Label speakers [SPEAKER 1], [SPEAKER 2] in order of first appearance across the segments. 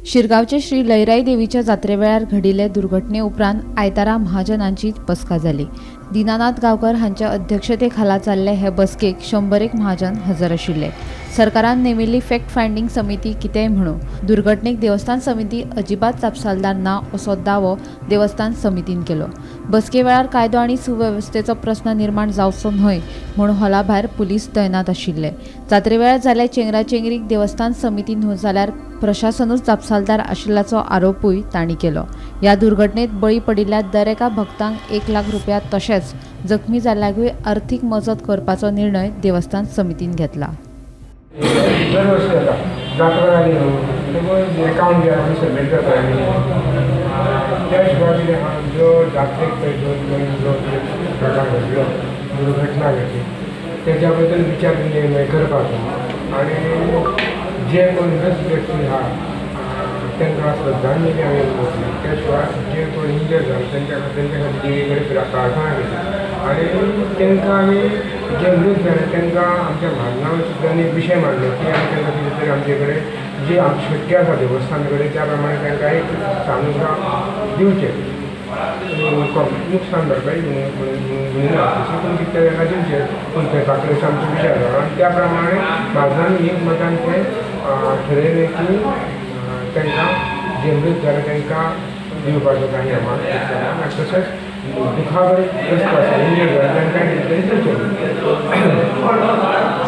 [SPEAKER 1] शिरगांवचे श्री लयराई देवीच्या जात्रे वेळार घडिल्ले दुर्घटने उपरांत आयतारा महाजनांची बसका जाली. दीनानाथ गांवकर हांच्या अध्यक्षते खाला जाल्ले हे बसकेक 100 एक महाजन हजर आशिल्ले. सरकारान नेमिल्ली फॅक्ट फायंडींग समिती कितेंय म्हणू, दुर्घटनेक देवस्थान समिती अजिबात जापसालदार ना असो दावो देवस्थान समितीन केलो. बसके वेळार कायदो आनी सुवेवस्थेचो प्रस्न निर्माण जावचो न्हय म्हूण हॉला भायर पुलीस तैनात आशिल्ले. जात्रे वेळार जाल्ल्या चेंगराचेंगरीक देवस्थान समिती न्हय जाल्यार प्रशासनूच जापसालदार आशिल्ल्याचो आरोपूय तांणी केलो. ह्या दुर्घटनेत बळी पडिल्ल्या दर एका भक्तांक 1 लाख रुपया तशेंच जखमी जाल्ल्यांकूय अर्थीक मजत करपाचो निर्णय देवस्थान समितीन घेतला.
[SPEAKER 2] दरवर्षी जाता. जात्रा जाली न्हू तेगो एकावंट जे आमी सबमीट करता. त्या शिवाय कितें आहा, जो जात्रेक पळय जो जो प्रकार घडलो, दुर्घटना घडली, तेज्या बद्दल विचार निर्णय करपाचो आनी जे कोण मृत व्यक्ती आहा तांकां श्रद्धांजली आमी ओंपली. त्या शिवाय जे कोण इंजर्ड जाले तेंच्या खातीर देवी कडेन प्रार्थना केली आनी तांकां आमी जे मृत जाले तांकां आमच्या म्हाजनां सुद्दां एक विशय मांडलो की आमी तांकां कितें तरी आमचे कडेन जी आमची शक्य आसा देवस्थाना कडेन त्या प्रमाणे तांकां एक सानुग्रह दिवचें, नुकसान भरपाई म्हणिना तशी, पूण कितें तांकां दिवचें पूण ते कडेन आमचो विचार जालो आनी त्या प्रमाणे म्हाजनान एक मतान तें ठरयलें की तांकां जे मृत जाले तांकां दिवपाचो काही अमावंट आनी तशेंच दुखापतग्रस्त आसा, इंजर्ड जाले, तांकां कितें तरी दिवचें.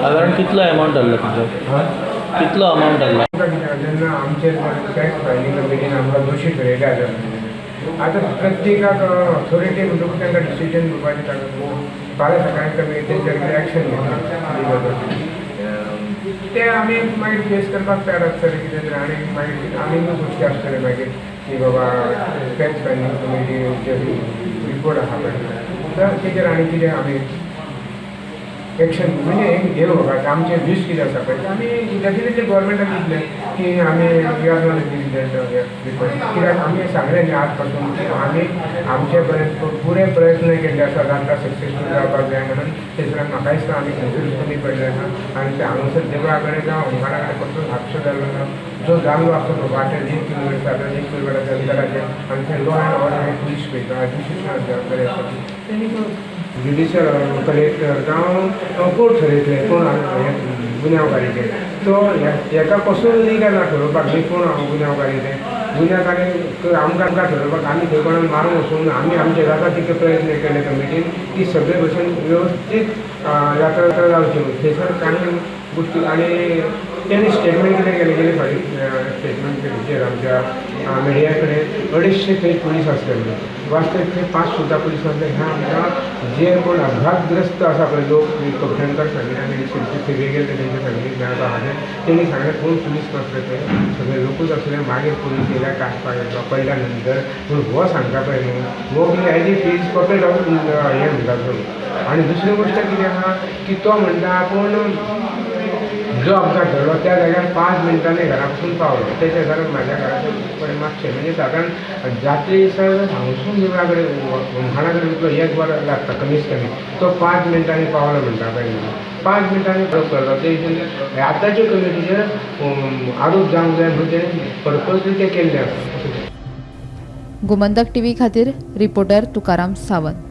[SPEAKER 3] सादारण कितलो अमावंट जाल्लो तुमचो?
[SPEAKER 2] हां.
[SPEAKER 3] कितलो अमावंट जाल्लो?
[SPEAKER 2] आमकां कितें, जेन्ना आमचे फॅक्ट फायंडींग कमिटीन आमकां दोशी ठरयले आसा, आतां प्रत्येकाक ऑथॉरिटी म्हणटकूच तांकां डिसिजन घेवपाचें तांकां. फाल्यां सकाळीं कमी तेंचेर कितें एक्शन घेतली ते आमी मागीर फेस करपाक तयार आसतले कितें तरी. आनी मागीर आनी गोश्टी आसतले मागीर की बाबा फॅक्ट फायंडींग कमिटी रिपोर्ट आसा पळय, तर तेजेर आनी कितें आमी एक्शन म्हणजे एक घेवं. आतां आमचे व्यूज कितें आसा पळय ते आमी डेफिनेटली गोवोरमेंटाक दितले की आमी we are not agree that report, कित्याक आमी सांगलें न्ही आज पासून की आमी आमचे पर्यंत पुरे प्रयत्न केल्ले आसा जात्रा सक्सेसफूल जावपाक जाय म्हणून. थंयसर म्हाका दिसता आमी खंयसरूच कमी पडले आसा आनी ते हांगासर देवळा कडेन जावं होमखणा कडेन कसलोच हादसो जाल्लो ना. जो जाल्लो आसता तो वाटेर 1 किलोमिटर, सादारण 1 किलोमिटराच्या अंतराचेर आनी थंय लॉ एंड ऑर्डर हे पुलीस पळयता, एडमिनिस्ट्रेशन जबाबदारी आसता. तेणी ज्युडिशियल कलेक्टर जावं कोर्ट ठरयतले कोण हे गुन्यांवकारी ते. तो हेका कसो अधिकार ना ठरोवपाक न्ही कोण गुन्यांवकारी ते. गुन्यांवकारी आमकां ठरोवपाक आमी खंय कोणाक मारूंक वचूंक ना. आमी आमचे जाता तितके प्रयत्न केले कमिटीन की सगळे भशेन वेवस्थीत जात्रा जावची म्हणून. थंयसर कांय गोश्टी आनी तेणी स्टेटमेंट कितें केलें, गेले फावटी स्टेटमेंट हेचेर आमच्या मिडिया कडेन, 250 थंय पुलीस आसले म्हणून. वास्तवीक थंय पांच सुद्दां पुलीस नासले. ह्या आमकां जे कोण अपघातग्रस्त आसा पळय लोक, कवठणकर फॅमिली आनी थंय गेले तेंच्या फॅमिलीक मेळपा खातीर, तेणी सांगलें कोण पुलीस नासले, थंय सगळे लोकूच आसले, मागीर पुलीस येयल्या कास पडल्या नंतर. पूण हो सांगता पळय न्हू, हो कितें as if is puppet of हें म्हणटा तो. आनी दुसरी गोश्ट कितें आहा की तो म्हणटा आपूण जो अपघात घडलो त्या जाग्यार 5 मिनटांनी घरा पासून पावलो. तेच्या घर म्हाज्या घरा कडेन मातशें, म्हणजे सादारण जात्रे दिसा हांगसून देवळा कडेन, होमखणा कडेन तितलो एक वर लागता कमीत कमी, तो 5 मिनटांनी पावलो म्हणटा पळय न्हू. 5 मिनटांनी आरोप करता ते हिशोबान आतांचे कमिटीचेर आरोप जावंक जाय म्हणून तेणें पर्पजली तें केल्लें आसा.
[SPEAKER 1] गोमंतक टीव्ही खातीर रिपोर्टर तुकाराम सावंत.